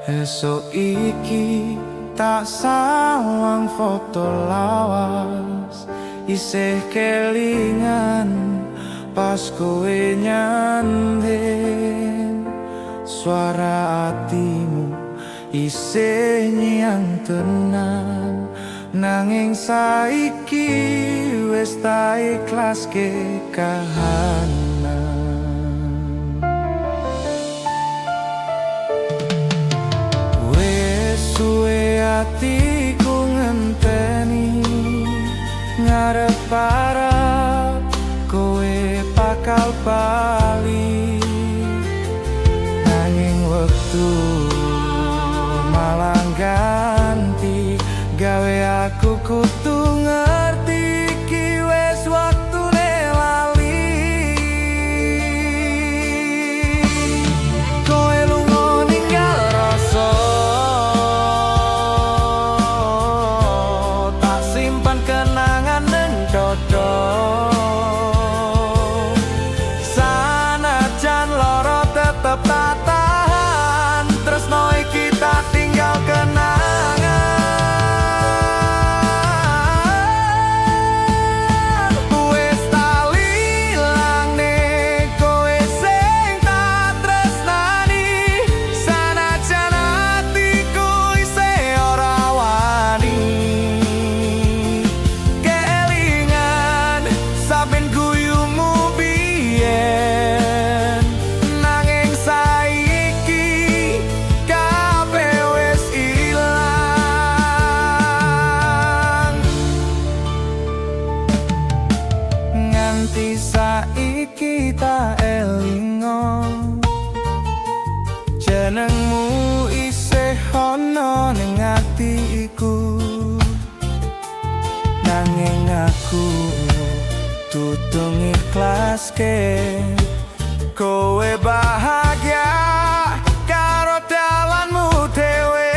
Esuk iki tak sawang foto lawas, isih kelingan pas kowe nyanding. Suara atimu isih nyang tenan, nanging saiki wis tak ikhlaske kahanan. Wis suwe atiku ngenteni, ngarep-arep kowe bakal bali, nanging wektu malah ganti gawe aku kudu ngerti iki wis waktune lali. Kowe lunga ninggal rasa, tak simpan kenangan neng dodo. Sanajan loro tetep tak tahan, tresno iki tak tinggal kenangan. Wis tak ilangne kowe sing tak tresnani, sanajan atiku isih ora wani. Kelingan saben guyumu biyen, nanging saiki kabeh wis ilang. Nganti saiki tak elingo, jenengmu isih ana ning atiku, nanging aku kudu ngiklaske kowe bahagia karo dalanmu dhewe.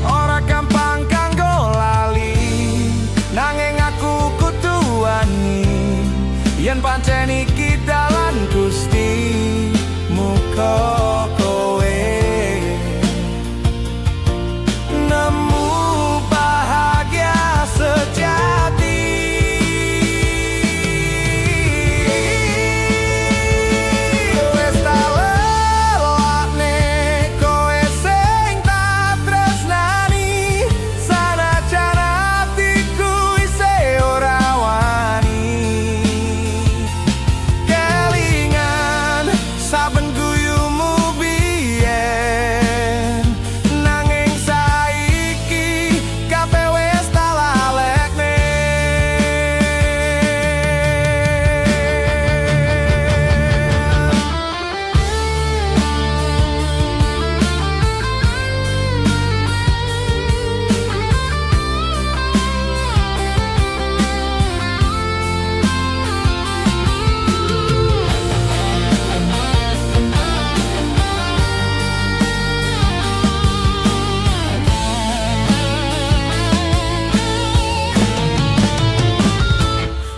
Ora gampang kanggo lali, nanging aku kudu wani yen pancen iki dalan Gusti. Muga kowe nemu bahagia sejati. Wis tak lelakne kowe sing tak tresnani, sanajan atiku isih ora wani. Kelingan saben guyumu biyen, nanging saiki kabeh wis tak lalekne.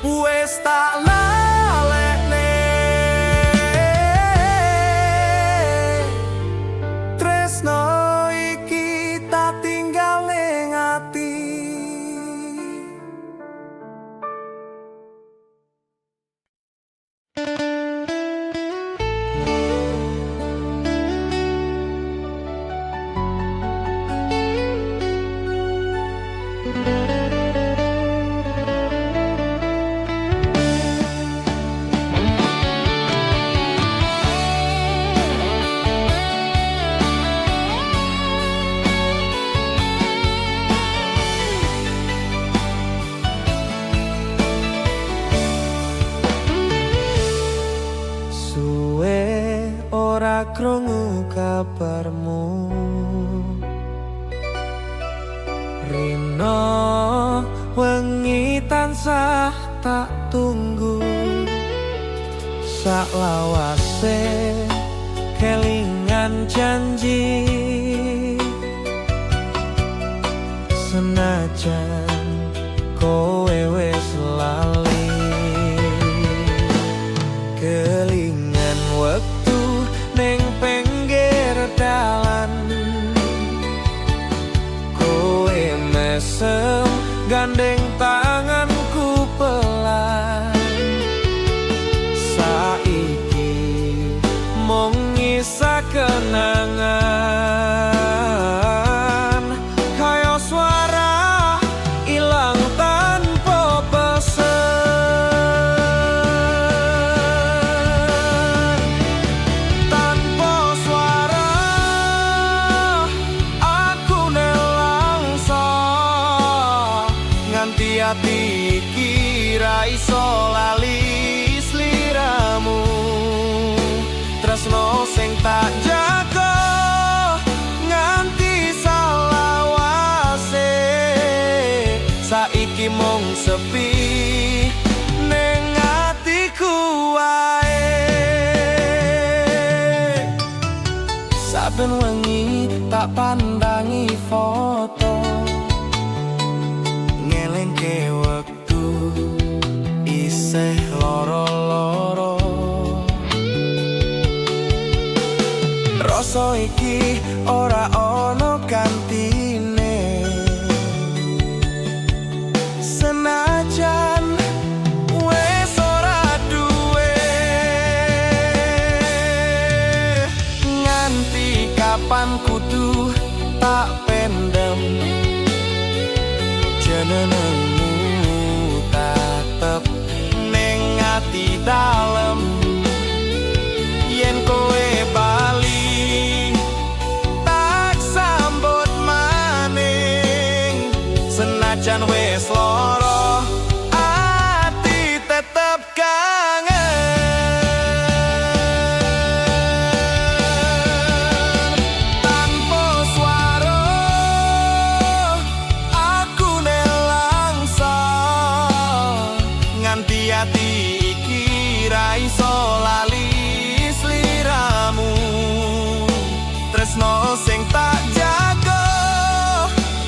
Wis tak lalekne tresno iki tak tinggal ning ati. Suwe ora krungu kabarmu, rino wengi tansah tak tunggu. Saklawase kelingan janji, senajan kowe wis lali. Kelingan wektu Tresno sing tak jaga nganti salawase, saiki mung sepi ning atiku wae. Saben wengi tak pandangi foto, ngelingke wektu isih loro-loro. Rasa iki ora ono gantine, senajan wes ora duwe. Nganti kapan kudu tak pendem jenengmu, tetep ning ati dalem. Yen kowe bali tak sambut maning, senajan wis loro ati tetep kangen. Tanpa suara aku nelangsa, nganti ati iki ra iso lali sliramu. Tresno sing tak jaga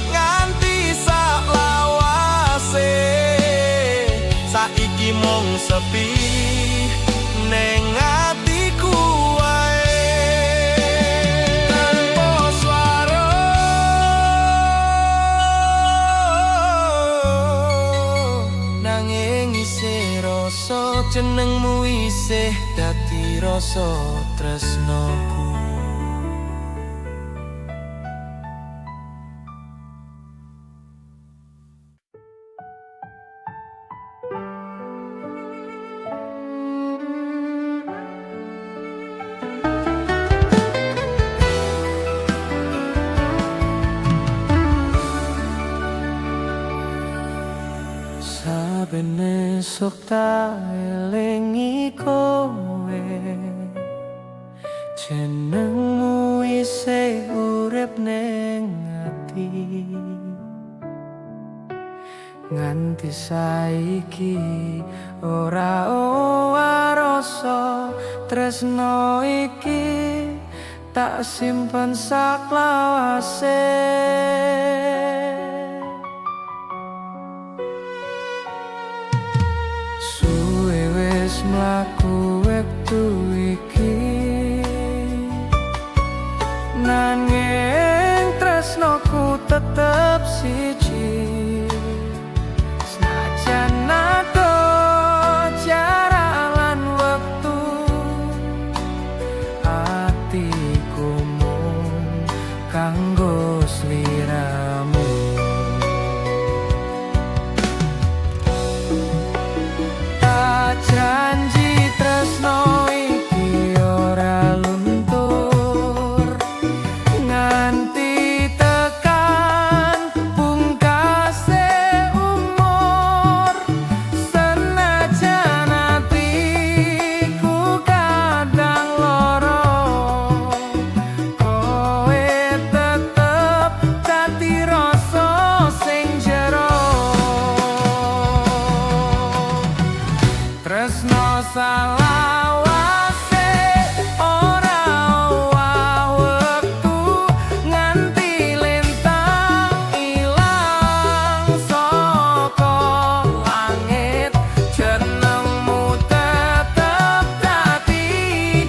nganti saklawase, saiki mung sepi ning atiku wae. Tanpa swara nanging isih rasa jenengmu, isih dadi rasa tresnoku. Saben esuk tak elingi kowe, jenengmu isih urip ning ati. Nganti saiki ora owah rasa tresno iki, tak simpen saklawase. Suwe wis mlaku wektu iki, nanging tresnoku tetep siji. Senajan adoh jarak lan wektu, atiku mung kanggo sliramu. Tak janji tresno iki ora luntur, nganti tekan pungkase umur. Senajan atiku kadang loro, kowe tetep dadi rasa sing jero. Tresno salawase ora owah wektu, nganti lintang ilang saka langit, jenengmu tetep dadi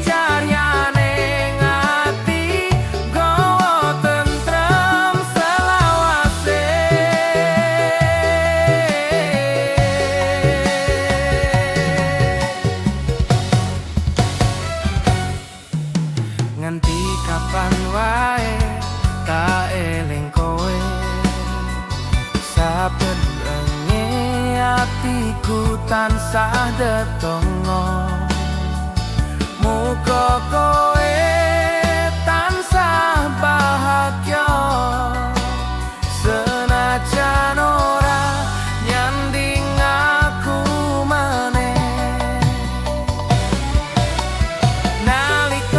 caryane ati, gawa tentrem selawase. Nganti kapan wae tak eling kowe, saben wengi atiku tansah dedonga. Muga kowe tansah bahagia, senajan ora nyanding aku maneh. Nalika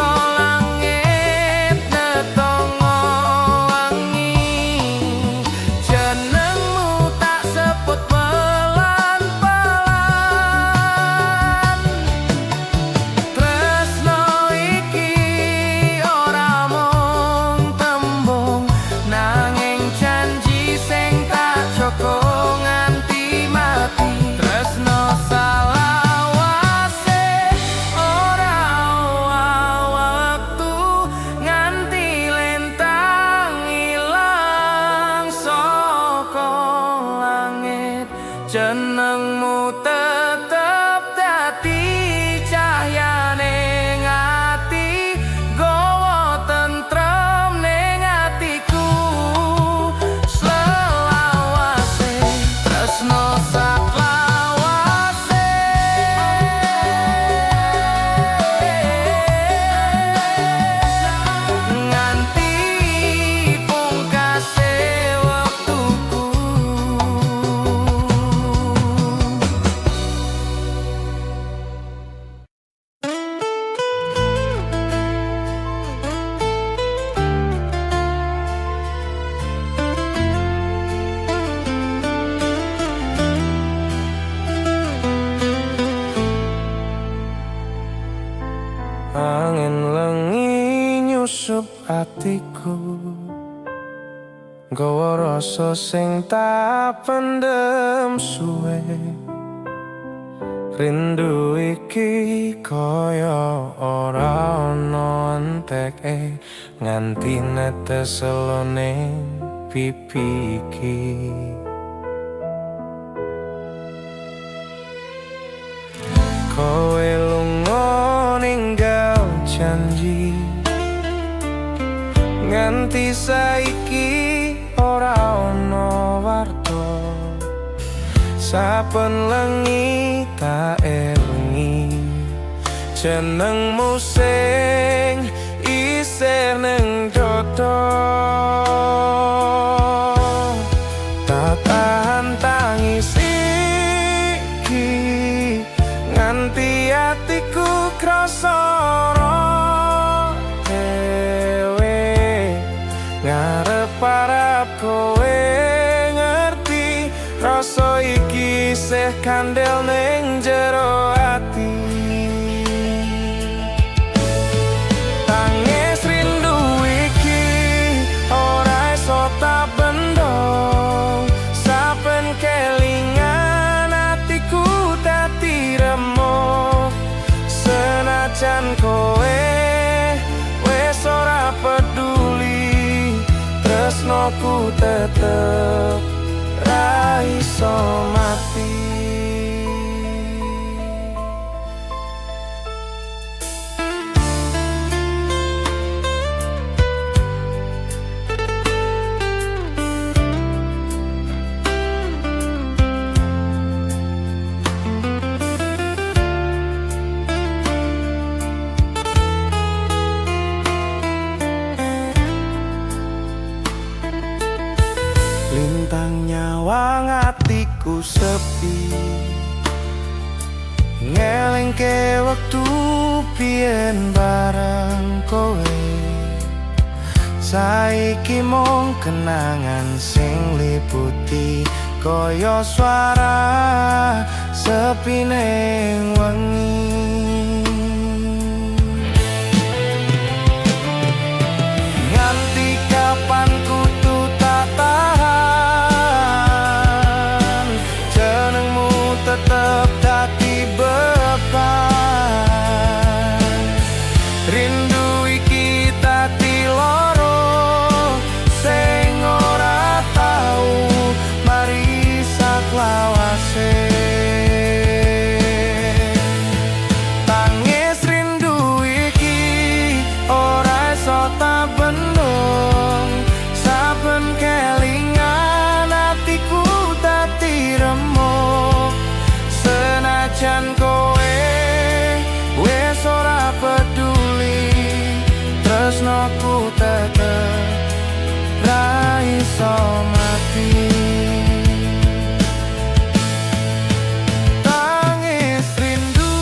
Saben lengi nyusup atiku, gawa rasa sing tak pendem suwe. Rindu iki kaya ora ana enteke, nganti netes elone pipi iki. Kowe lunga ninggal janji, nganti saiki ora ana warta. Saben lengi tak elingi jenengmu sing isih ning dodo. Tak tahan tangis iki, nganti atiku krasa dhewe. Ngarep-arep kowe ngerti rasa iki isih kandel ning jero ati. Tangis rindu iki ora iso tak bendong. Saben kelingan atiku dadi remuk. Senajan kowe wis ora peduli, tresnoku tetep ra iso mati. Lintang nyawang atiku sepi, ngelingke wektu biyen bareng kowe. Saiki mung kenangan sing liputi, kaya suara sepi ning wengi. Nganti kapan kudu tak tahan, jenengmu tetep dadi beban. Rindu iki dadi loro sing ora tau mari saklawase. Tangis rindu iki ora iso tak bendung. Saben kelingan atiku dadi remuk. Senajan kowe wis ora peduli, tresnoku tetep ra iso mati. Tangis rindu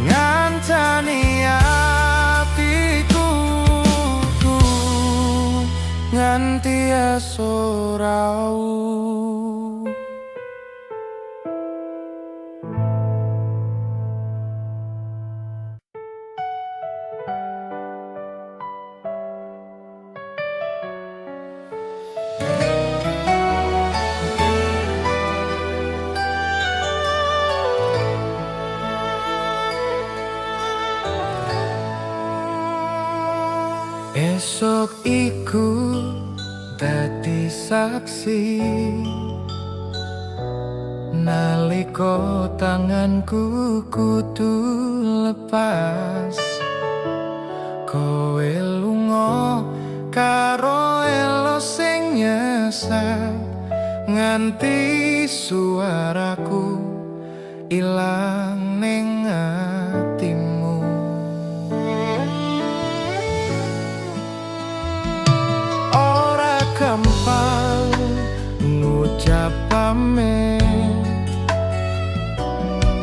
ngancani atiku nganti esuk raup. Esok iku dadi saksi, naliko tanganku kudu lepas. Kowe lunga karo elo sing nyesat, nganti suaraku ilang ning atimu. Ora gampang ngucap pamit,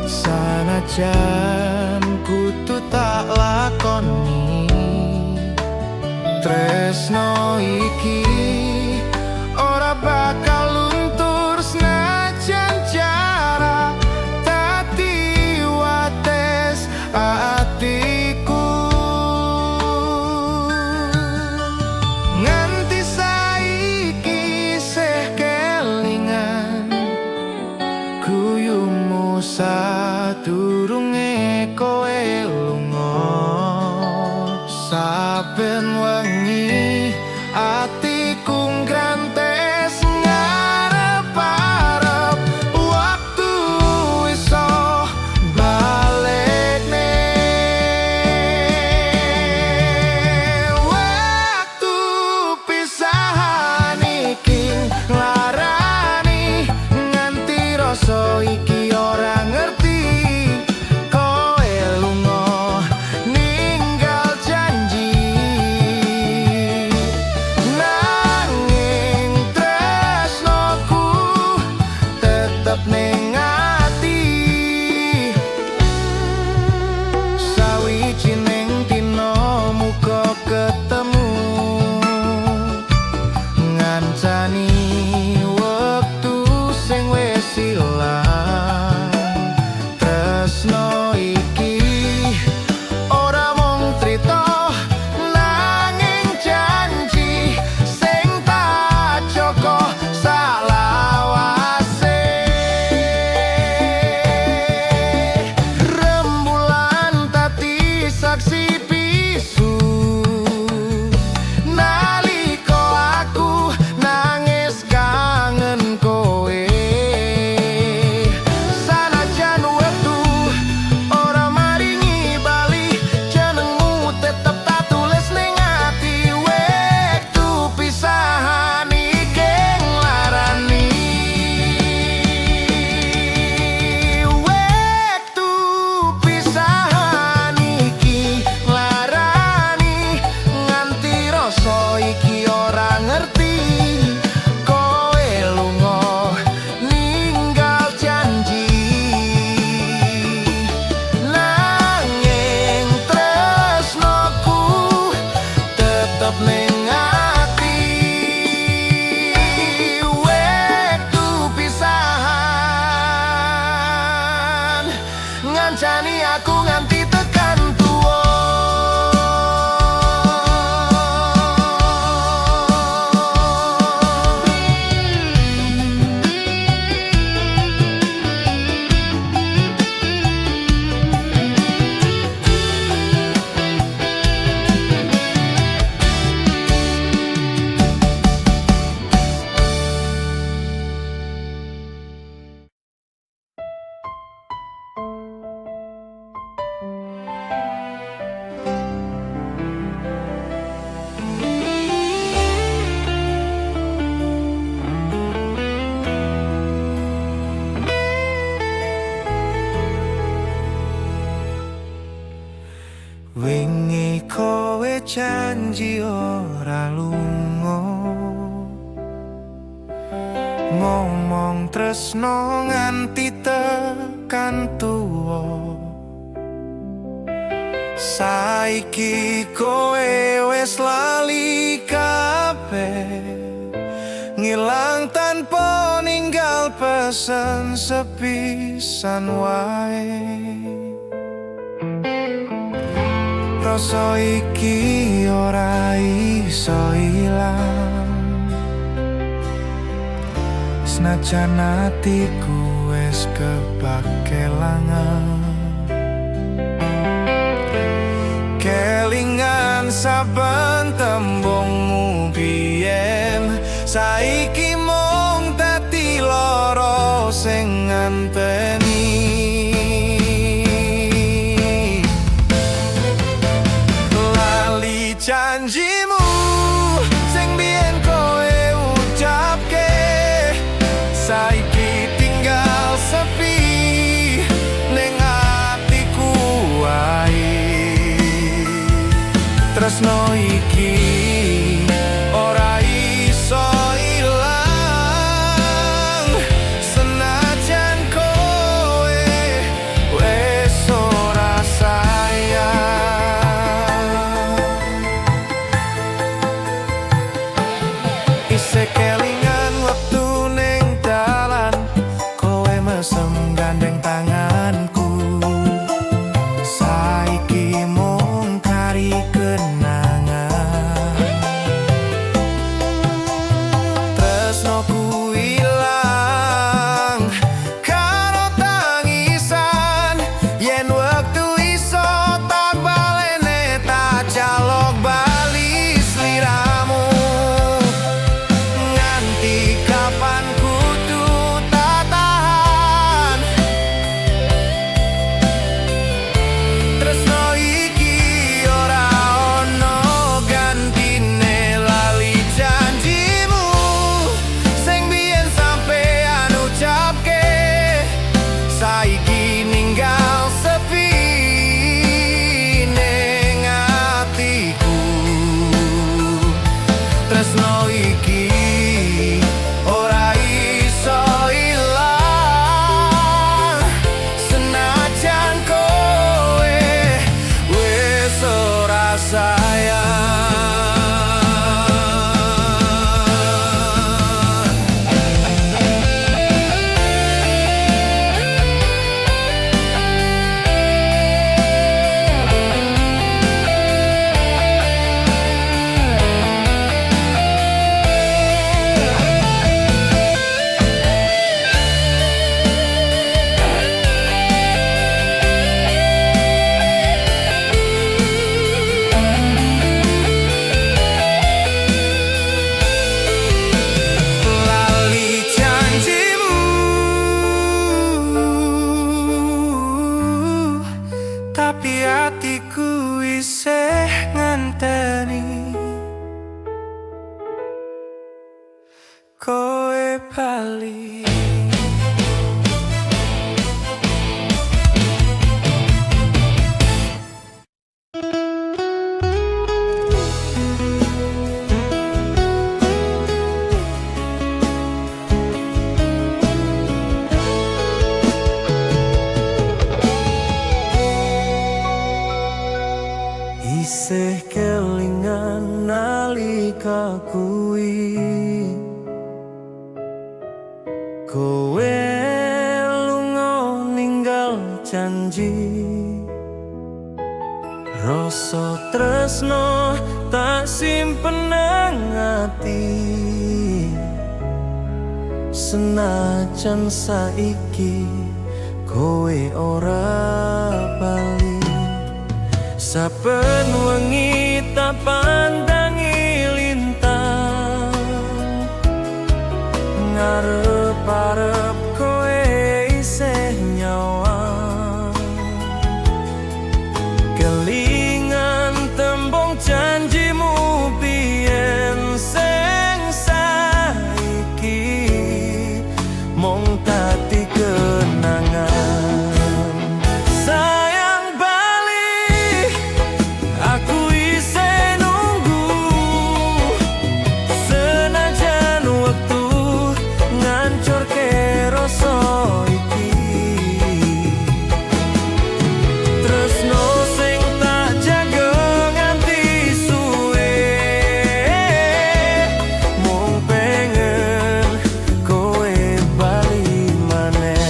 sanajan kudu tak lakoni. Tresno iki ora bakal luntur senajan jarak dadi wates atiku. Nganti saiki isih kelingan guyumu sadurunge kowe lunga. Saben wengi atiku nggrantes ngarep-arep waktu iso balekne. Waktu pisahan iki nglarani nganti rasa iki ora ngerti. Kowe lunga ninggal janji, nanging tresnoku tetep ning ati. Sawijining dina muga ketemu, ngancani wektu sing wis ilang. Tresno iki ora mung crita, nanging janji sing tak jaga salawase. Rembulan dadi saksi bisu nalika aku nangis kangen kowe. Sanajan wektu ora maringi bali, jenengmu tetep tak tulis ning ati. Wektu pisahan iki nglarani. Wektu pisahan iki nglarani nganti rasa iki ora ngerti. Kowe lunga ninggal janji, nanging tresnoku tetep ning ati. Wektu pisahan ngancani aku nganti tekan tuwa. Wingi kowe janji ora lunga, ngomong tresno nganti tekan tuwa. Saiki kowe wis lali kabeh, ngilang tanpa ninggal pesen sepisan wae. Rasa iki ora iso ilang, senajan atiku wis kebak kelangan. Kelingan saben tembungmu biyen, saiki mung dadi lara sing nganteni. Lali janjimu sing biyen kowe ucapke, saiki tinggal sepi ning atiku wae. Tresno iki ora iso ilang, senajan kowe wis ora sayang. Isih kelingan. ilang karo tangisan. Yen wektu iso tak balene, tak jaluk bali sliramu. Nganti kapan kudu tak tahan? Tresno iki ora ono gantine. Lali janjimu sing biyen sampean ucapke, saiki ninggal sepi ning atiku. Tresno iki ora iso ilang, senajan kowe wis ora sayang. Lali janjimu, tapi atiku isih ngenteni kowe bali. Isih kelingan nalika kuwi kowe lunga ninggal janji. Rasa tresno tak simpen nang ati, senajan saiki kowe ora bali. Saben wengi tak pandangi lintang, ngarep-arep kowe isih nyawang. Kelingan tembung janjimu biyen sing saiki mung dadi kenangan. Sayang bali, aku isih nunggu, senajan wektu ngancurke rasa iki. Tresno sing tak jaga nganti suwe, mung pengen kowe bali maneh.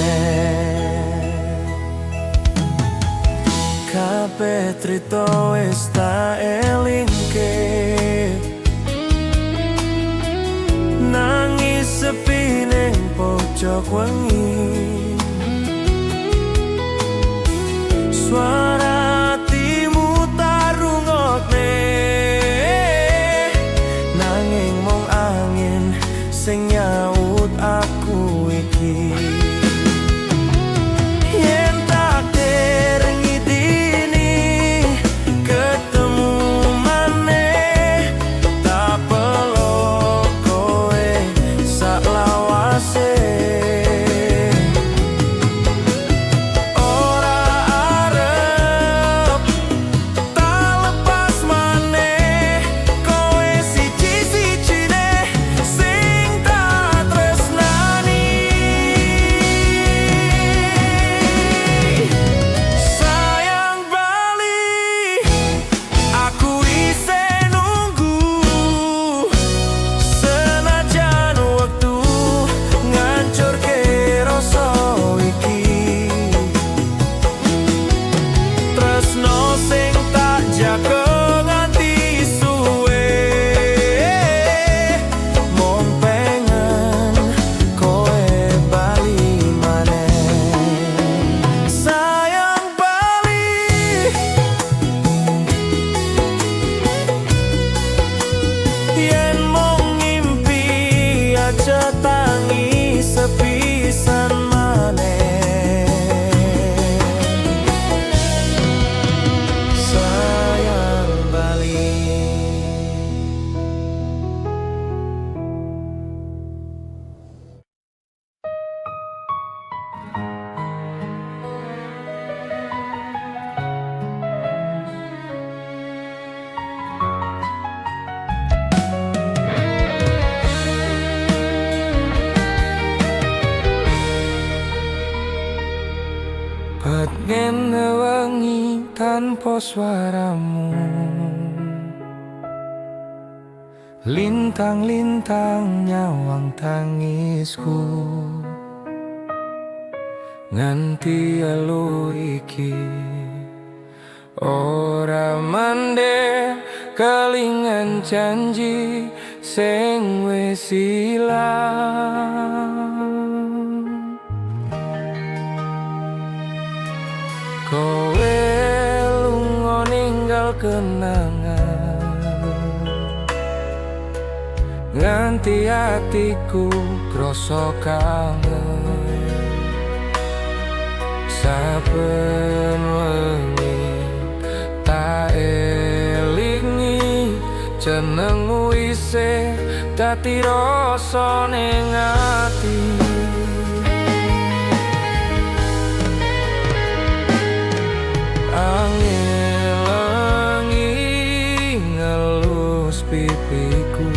Kabeh trito wis tak elingke, nangis sepi ning pojok wengi. Suara hatimu tak rungokne, nanging mung angin sing nyaut aku iki. Yen takdir ngidini ketemu maneh, tak peluk kowe saklawase. Ora arep Tangi sepisan maneh. Sayang, bali. Pengen wengi tanpa suaramu. Lintang-lintang nyawang tangisku. Nganti elu iki ora mandek, kelingan janji sing wis ilang. Kowe lunga ninggal kenangan, nganti atiku krasa kangen. Saben wengi tak elingi jenengmu, isih dadi rasa ning ati. Angin lengi ngelus pipiku,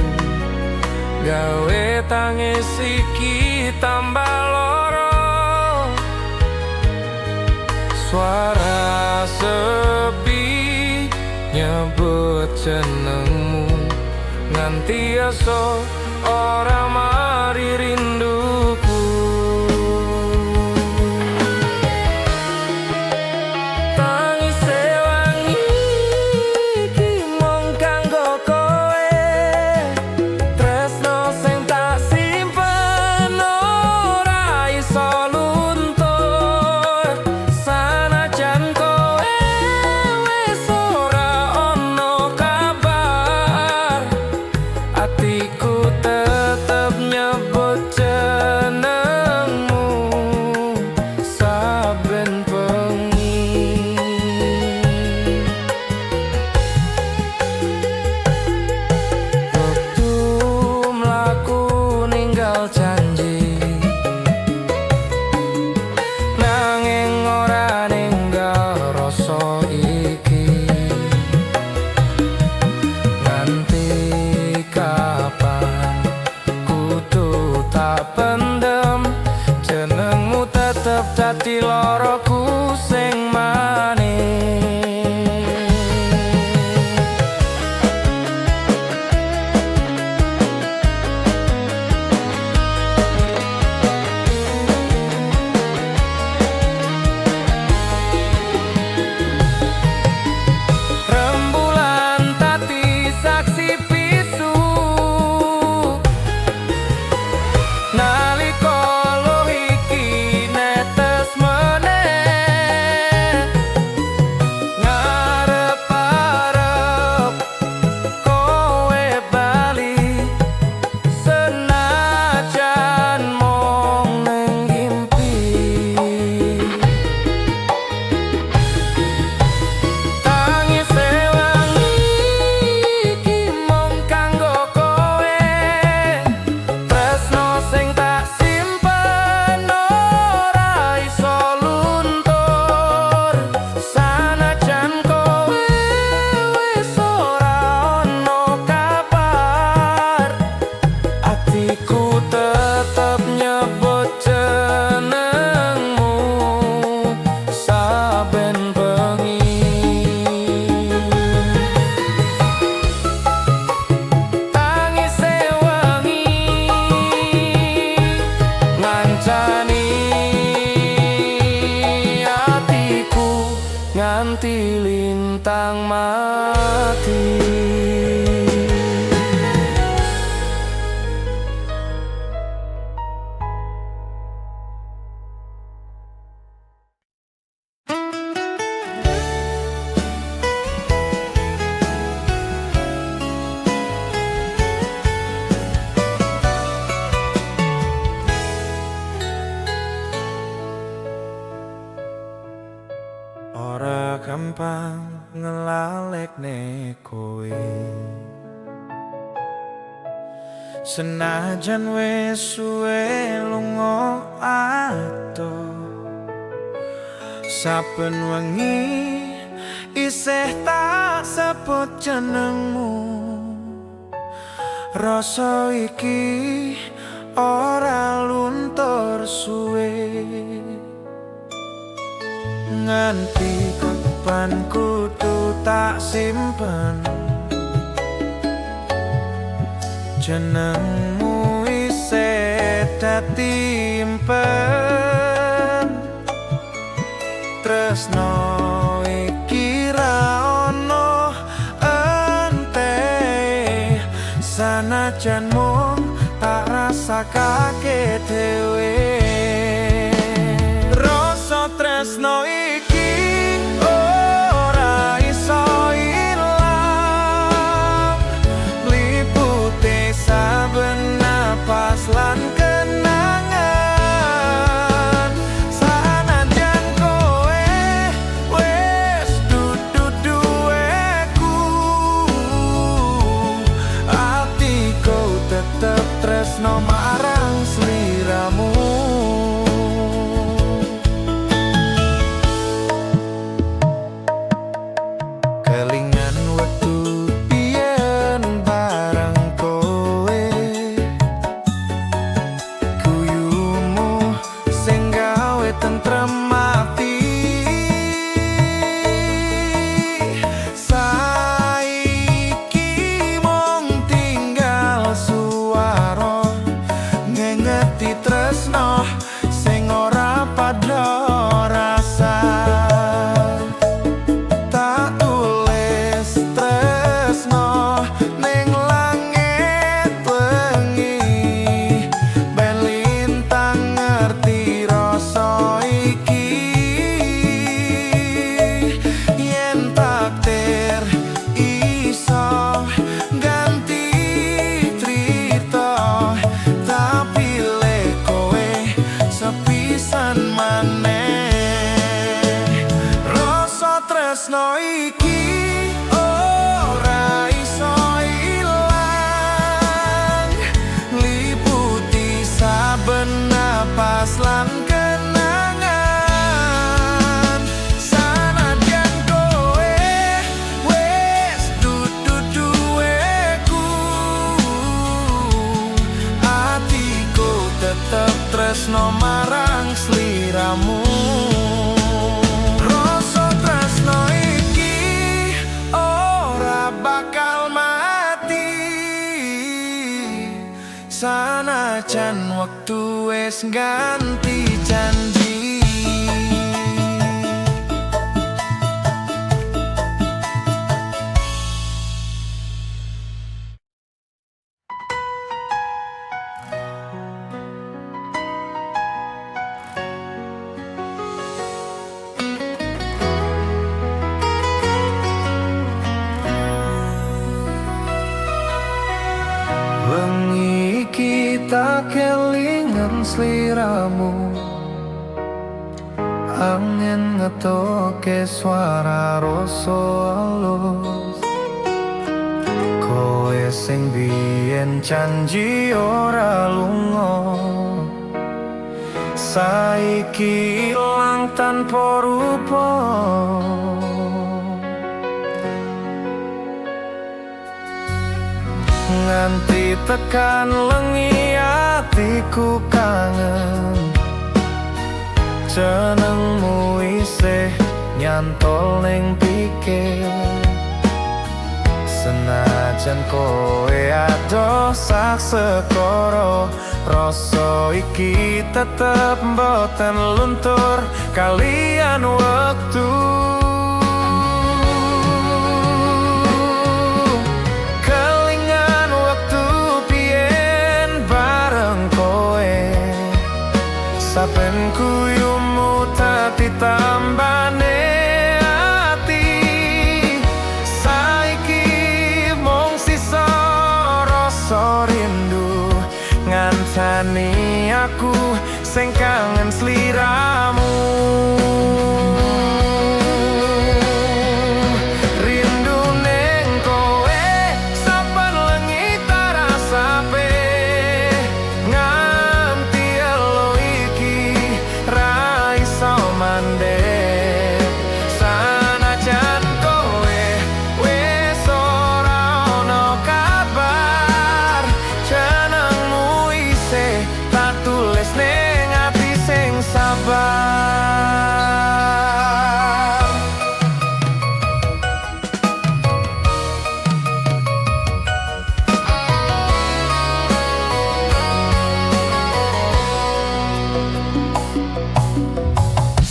gawe tangis iki tambah loro. Suara sepi nyebut jenengmu, nganti esuk ora mari rinduku. Tangis wengi iki mung kanggo kowe. Tresno sing tak simpen ora iso luntur. Sanajan kowe wis ora ono kabar, atiku tetep nyebut jenengmu saben bengi. Wektu mlaku ninggal janji, nanging ora ninggal rasa iki. Nganti kapan kudu tak pendem jenengmu, tetep dadi loroku sing manis. Rembulan dadi saksi bisu nalika luh iki netes meneh. gampang ngelalekne kowe. Senajan wis suwe lunga adoh, saben wengi isih tak sebut jenengmu. Rasa iki ora luntur suwe. Nganti kapan kudu tak simpen jenengmu, isih dadi impen. Tresno iki ra ono ente, sanajan mung tak rasakake dhewe. Rasa tresno iki ora iso ilang, liputi saben napas lan kenangan. Sanajan kowe wis dudu duweku, atiku tetep tresno marang sliramu. Kelingan wektu biyen bareng kowe, guyumu sing gawe tentrem ati. Saiki mung tinggal suara ngengeti tresno sing ora padha rasa. Tak tulis tresno ning langit wengi, ben lintang ngerti rasa iki. Yen takdir iso ganti crita, tak pilih kowe sepisan maneh. Rasa tresno iki ora iso ilang, liputi saben napas lan kenangan. Sanajan kowe wis dudu duweku, atiku tetep tresno marang sliramu. Rasa tresno iki ora bakal mati, sanajan wektu wis ganti janji. Wengi iki tak kelingan sliramu, angin ngetoke suara rasa alus. Kowe sing biyen janji ora lunga, saiki ilang tanpa rupa. Nganti tekan lengi atiku kangen, jenengmu isih nyantol ning pikir. Senajan kowe adoh sak sekoro, rasa iki tetep mboten luntur kalian wektu. Kelingan wektu biyen bareng kowe, saben guyumu dadi tambane ati. Saiki mung sisa rasa rindu ngancani aku sing kangen sliramu.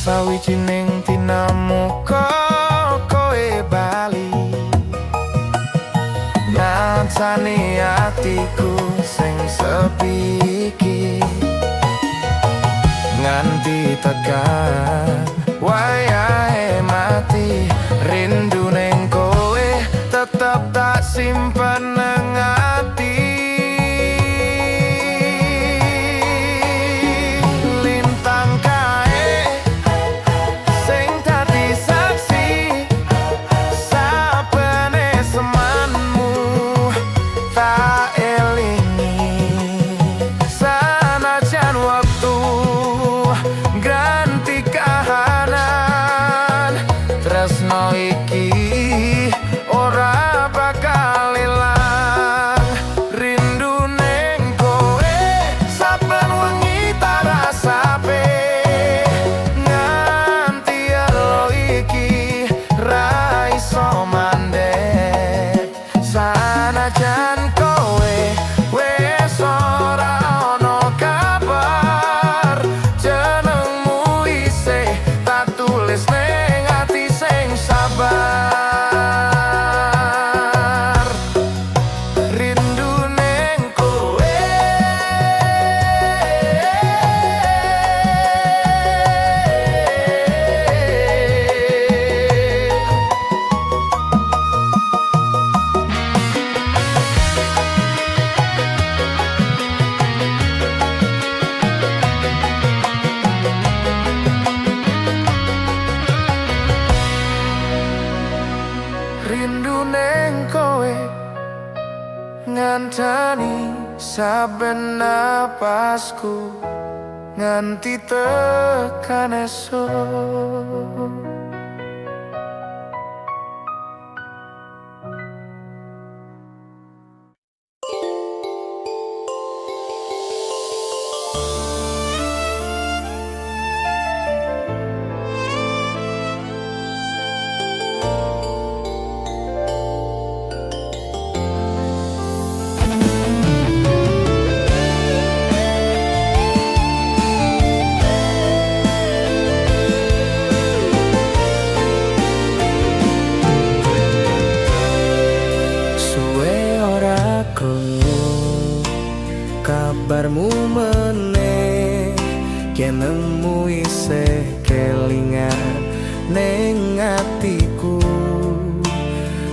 Sawijining dina muga kowe bali, ngancani atiku sing sepi iki. Nganti tekan wayahe mati, rindu ning kowe tetep tak simpen nang ati. Lintang kae sing dadi saksi saben esemanmu tak elingi. Sanajan wektu ganti kahanan, tresno iki ora bakal ilang. Rindu neng kowe saben wengi tak rasake, nganti elo iki ra iso mandek. Sanajan kowe wis ora ono kabar, jenengmu isih tak tulis ning ati sing sabar. Rindu neng kowe. Rindu neng kowe ngancani saben napasku nganti tekan esuk. Suwe ora krungu kabarmu meneh, jenengmu isih kelingan ning atiku.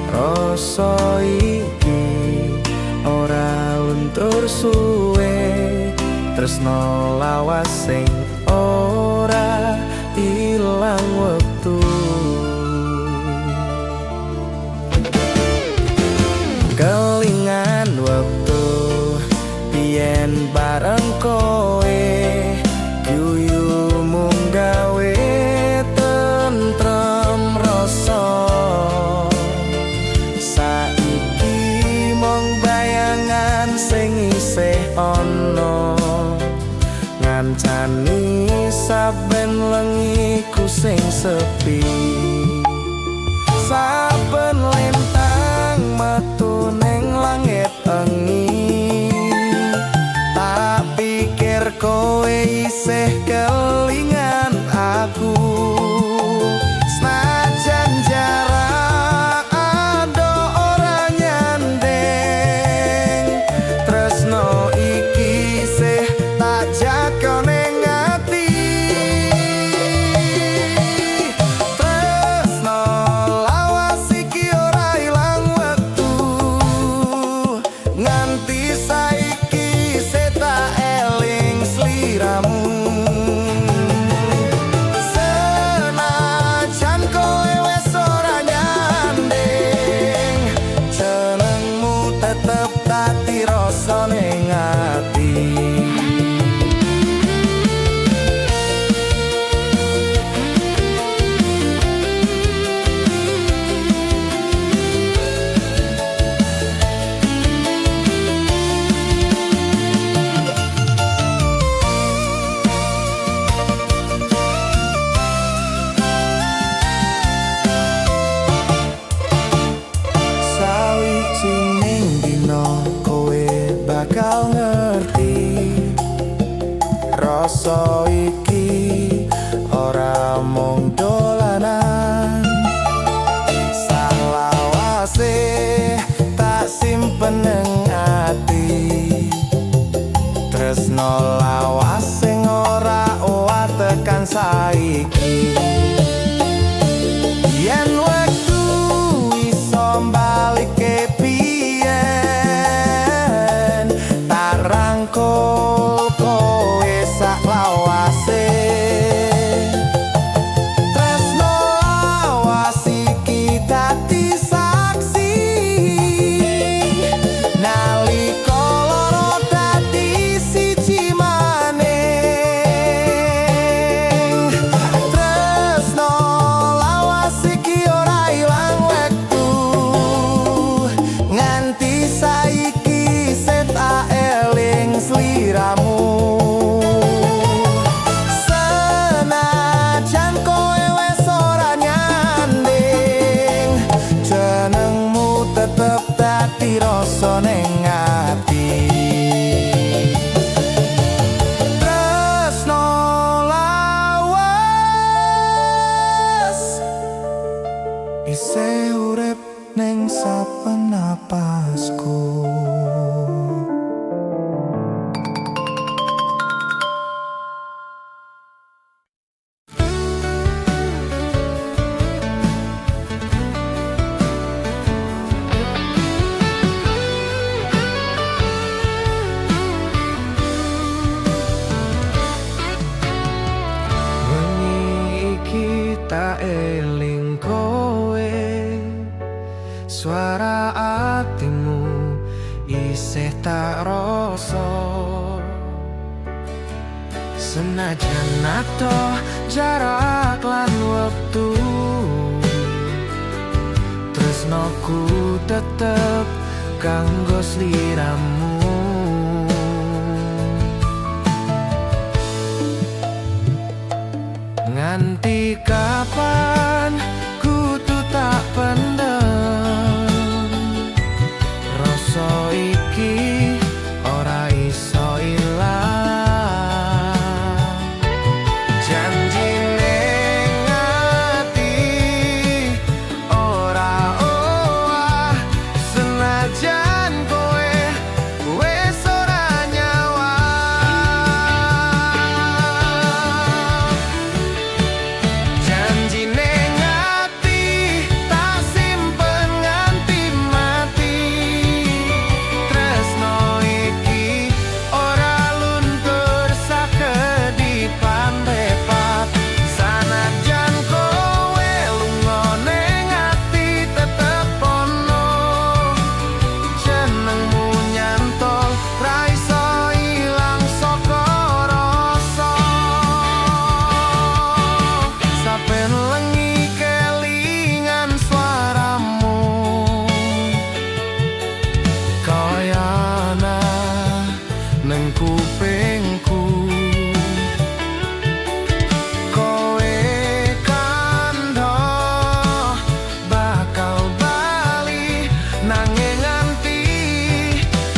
Rasa iki ora luntur suwe, tresno lawas sing ora ilang wektu. Kelingan wektu biyen bareng kowe, guyumu gawe tentrem rasa. Saiki mung bayangan sing isih ana, ngancani saben lengiku sing sepi. Saben lintang metu ning langit engi, tak pikir kowe isih kelingan aku. Senajan jarak adoh ora nyanding, tresno iki isih tak jaga ning ati. Tresno lawas iki ora ilang wektu, nganti saiki isih tak eling sliramu. Senajan kowe wis ora nyanding, jenengmu tetep dadi rasa ning ati. Sawijining dina kowe bakal ngerti rasa iki. Ora mung dolanan. Salawase tak simpen neng ati. Tresno lawas sing ora owah tekan saiki. Yen wektu iso balikke biyen, tak rangkul kowe sak lawase. Tresno lawas iki dadi saksi nalika loro dadi siji maning. Tresno lawas iki ora ilang wektu. Nganti saiki sek tak eling sliramu. Senajan kowe wes ora nyanding, jenengmu tetep dadi rasa ning ati. Tresno lawas isih urip ning saben napasku. Wengi iki tak eling kowe. Suara atimu isih tak rasa. Senajan adoh jarak lan wektu, tresnoku tetep kanggo sliramu. Nganti kapan kudu tak pendem, rasa iki ora iso ilang. Janji ning ati ora owah, senajan kowe wis ora nyawang. Janji ning ati tak simpen nganti mati. Tresno iki ora luntur sakedipan mripat. Sanajan kowe lunga ning ati tetep ono. Jenengmu nyantol ra iso ilang saka rasa. Saben wengi kelingan suaramu, kaya ana neng kupingku. Kowe kandha bakal bali, nanging nganti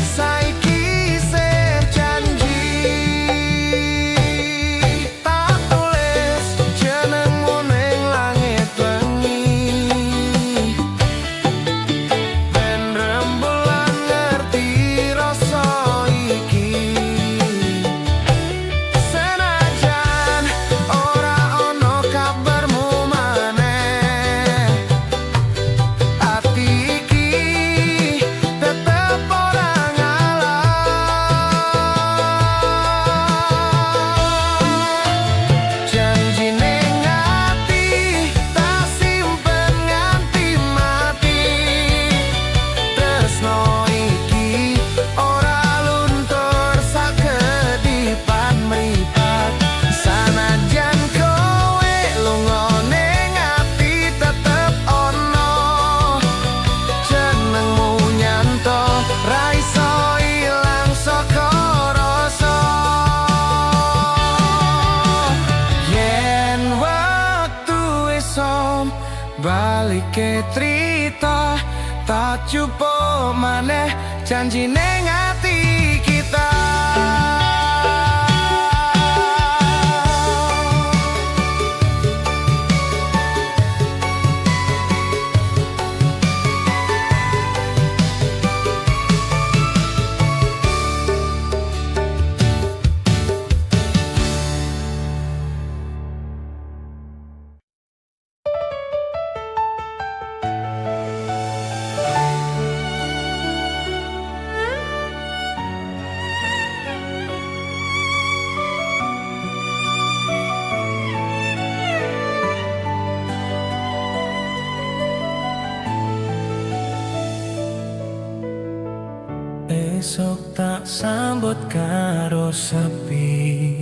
saiki isih janji. Tak tulis jenengmu ning langit wengi, ben rembulan ngerti rasa iki. Senajan ora ono kabarmu maneh, ati iki tetep ora ngalah. Janji ning ati tak simpen nganti mati. Tresno iki ora luntur sakedipan mripat. Sanajan kowe lunga ning ati tetep ono. Jenengmu nyantol ra iso ilang saka rasa. Yen wektu iso balikke trita, tak jupuk maneh janji ning ati kita. Esuk tak sambut karo sepi.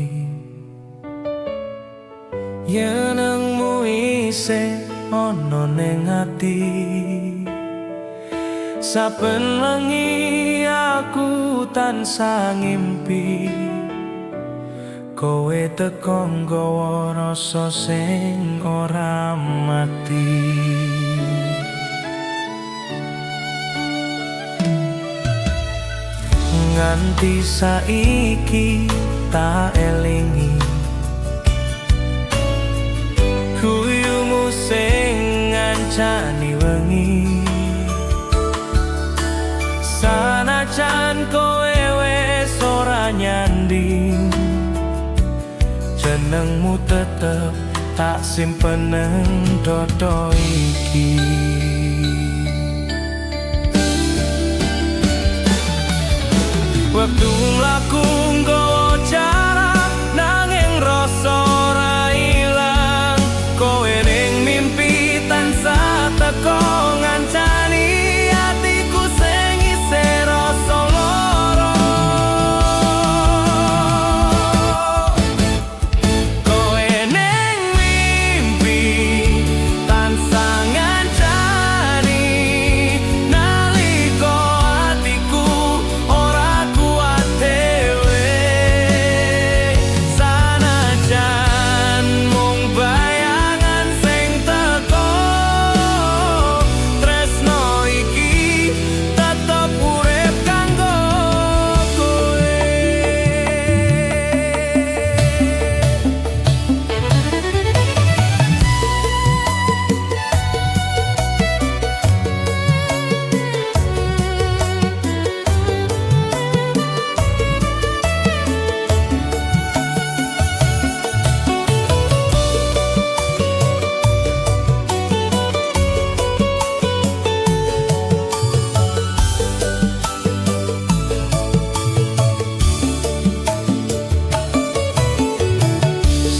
Jenengmu isih ana ning ati. Saben wengi aku tansah ngimpi, kowe teko nggawa rasa sing ora mati. Nganti saiki tak elingi guyumu sing ngancani wengi. Sanajan kowe wis ora nyanding, jenengmu tetep tak simpen nang dodo iki. Wektu mlaku nggawa jarak, nanging rasa ora ilang. Kowe ning mimpi tansah teko ngancani atiku sing isih rasa lara. Kowe ning mimpi tansah ngancani nalika atiku ora kuat dhewe. Sanajan mung bayangan sing teko, tresno iki tetep urip kanggo kowe.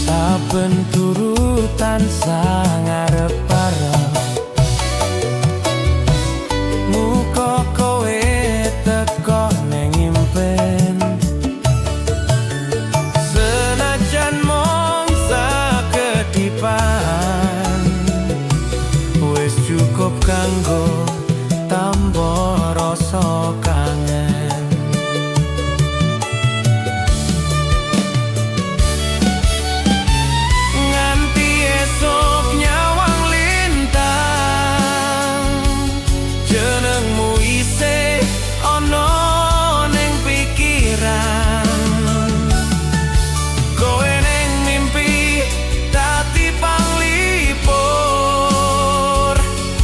Saben turu tansah ngarep-arep muka kowe teko ning impen. Senajan mung sakedipan, wis cukup kanggo tamba rasa kangen. Nganti esuk nyawang lintang, jenengmu isih ana ning pikiran. Kowe ning mimpi dadi panglipur,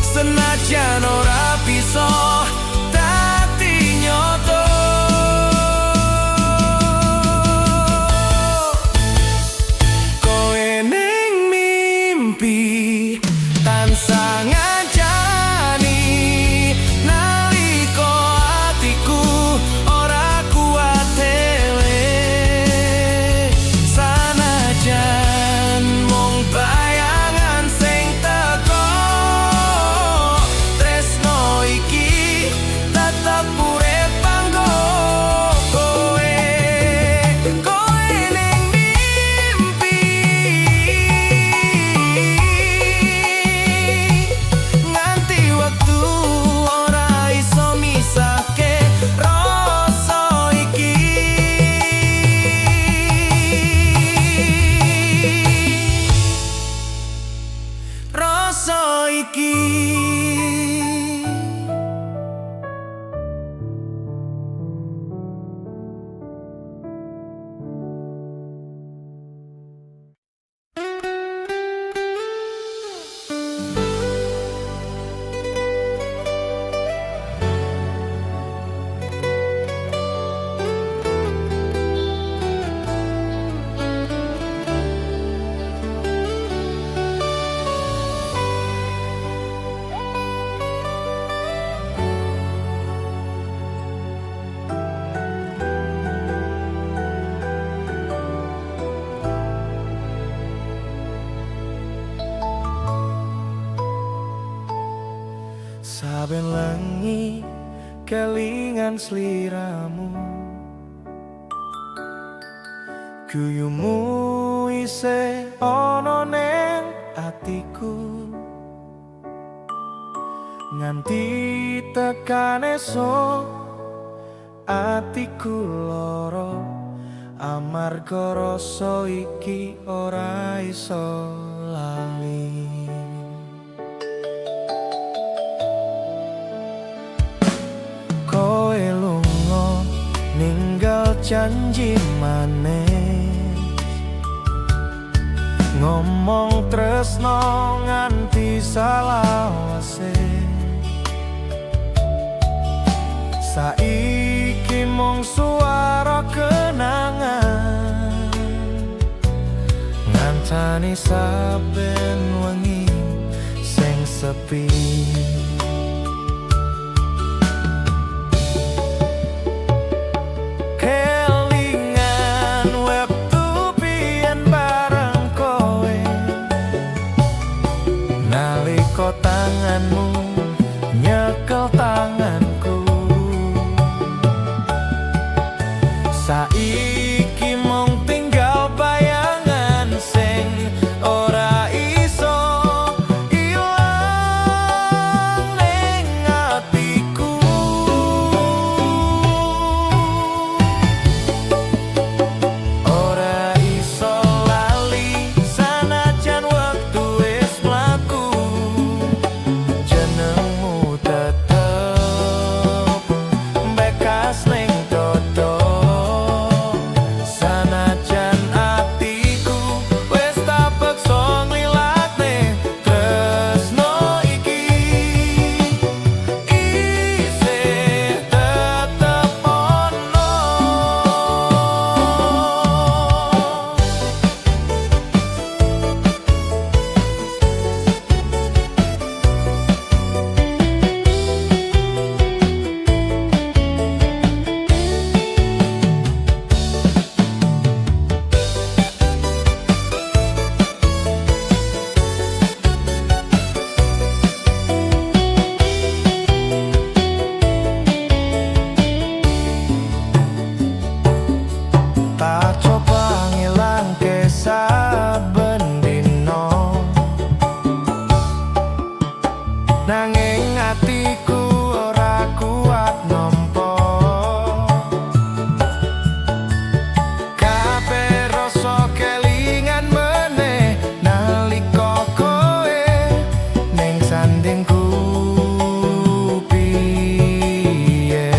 senajan ora bisa dadi nyoto. Kowe ning mimpi tansah ngancani nalika atiku ora kuat dhewe. Sanajan mung bayangan sing teko, tresno iki tetep urip kanggo kowe. Kowe ning mimpi nganti wektu ora iso misahke rasa iki. Rasa iki. Saben wengi Kelingan sliramu. Guyumu isih ana ning atiku. Nganti tekan esuk atiku lara, amarga rasa iki ora iso lali. Kowe lunga ninggal janji manis, ngomong tresno nganti salawase. Saiki mung suara kenangan, ngancani saben wengi sing sepi. Kelingan wektu biyen bareng kowe, nalika tanganmu nyekel tanganku. Saiki mung tinggal bayangan sing ora iso ilang ning atiku. Ora iso lali sanajan wektu wis mlaku. Jenengmu tetep bekas ning dodo, sanajan atiku wis tak peksa nglilakne tresno iki isih tetep ono. Tak coba ngilangke saben dina, nanging atiku ora kuat nampa. Kabeh rasa kelingan meneh nalika kowe ning sandingku biyen.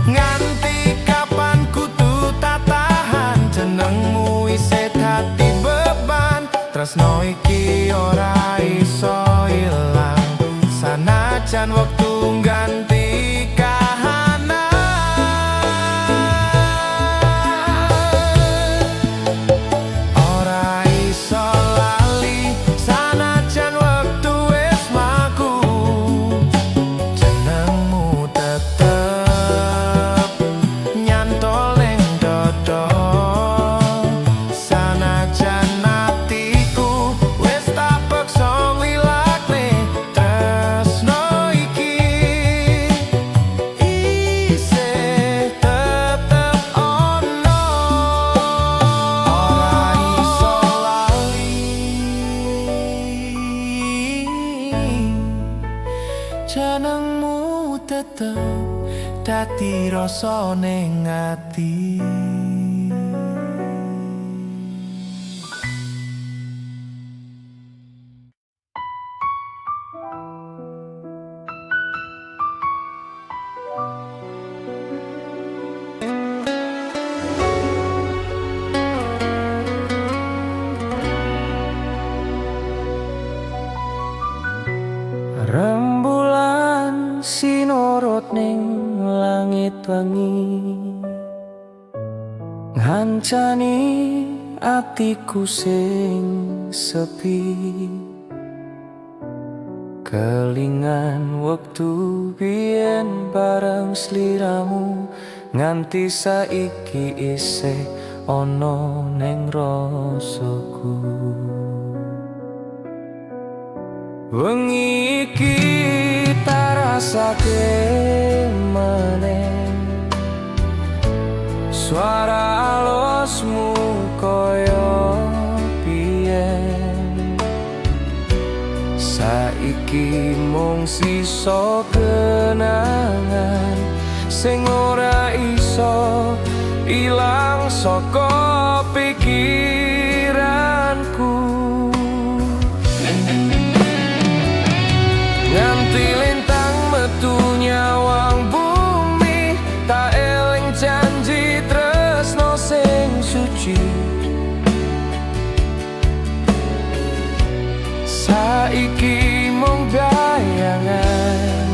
Nganti kapan kudu tak tahan, jenengmu isih dadi beban. Tresno iki ora iso ilang sanajan wektu ngganti kahanan. Ora iso lali sanajan wektu wis mlaku. Jenengmu tetep nyantol ning dodo, sanajan atiku wis tak peksa nglilakne tresno iki isih tetep ono. Ora iso lali jenengmu tetep dadi rasa ning ati. Rembulan sinorot ning langit wengi, ngancani atiku sing sepi. Kelingan wektu biyen bareng sliramu, nganti saiki isih ana ning rasaku. Wengi iki ngrasake maneh suara alosmu koyo biyen. Saiki mung sisa kenangan sing ora iso ilang saka pikiranku. Nganti lintang metu nyawang bumi, tak eling janji tresno sing suci. Saiki mung bayangan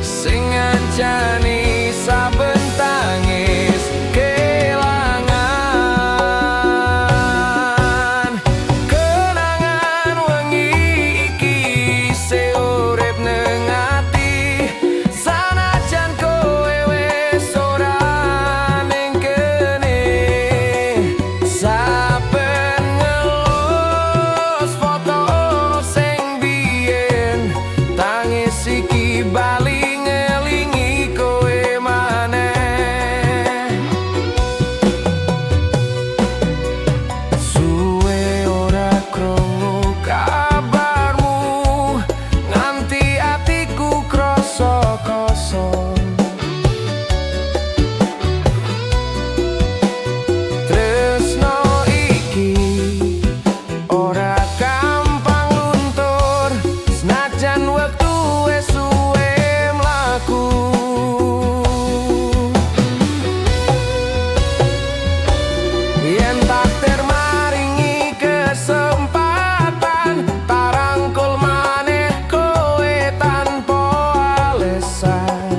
sing ngancani saben tangis kelangan. Kenangan wengi iki isih urip neng ati, sanajan kowe wis ora ning kene. Saben ngelus foto sing biyen, tangis iki bali ngelingi kowe maneh. Suwe ora krungu kabarmu, nganti atiku krasa kosong. Tresno iki ora gampang luntur, senajan wektu wis suwe mlaku. Yen takdir maringi kesempatan, tak rangkul maneh kowe tanpa alesan.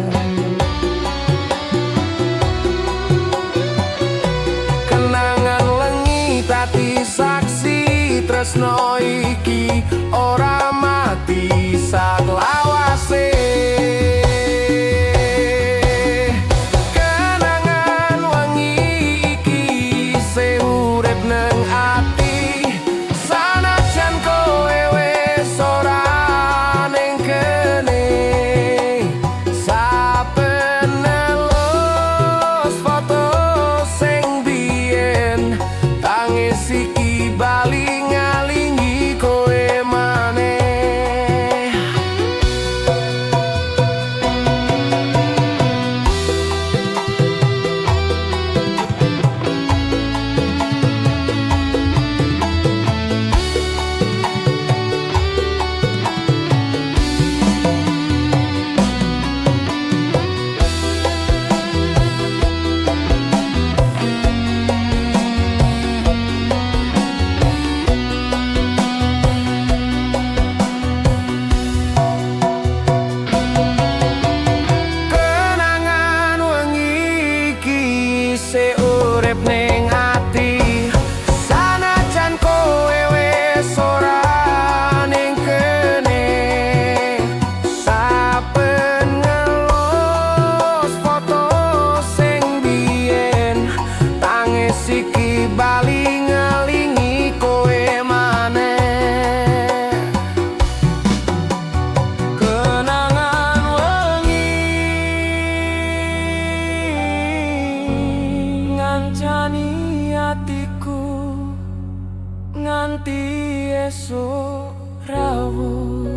Kenangan wengi dadi saksi, tresno iki ora mati saklawase. Kenangan wengi iki isih urip neng ati, sanajan kowe wis ora ning kene. Saben ngelus foto sing biyen, tangis iki bali ngelingi kowe maneh. Kenangan wengi iki isih urip ning ati, sanajan kowe wis ora ning kene. Saben ngelus foto sing biyen, tangis iki bali ngelingi kowe maneh. Kenangan wengi ngancani atiku nganti esuk rawuh.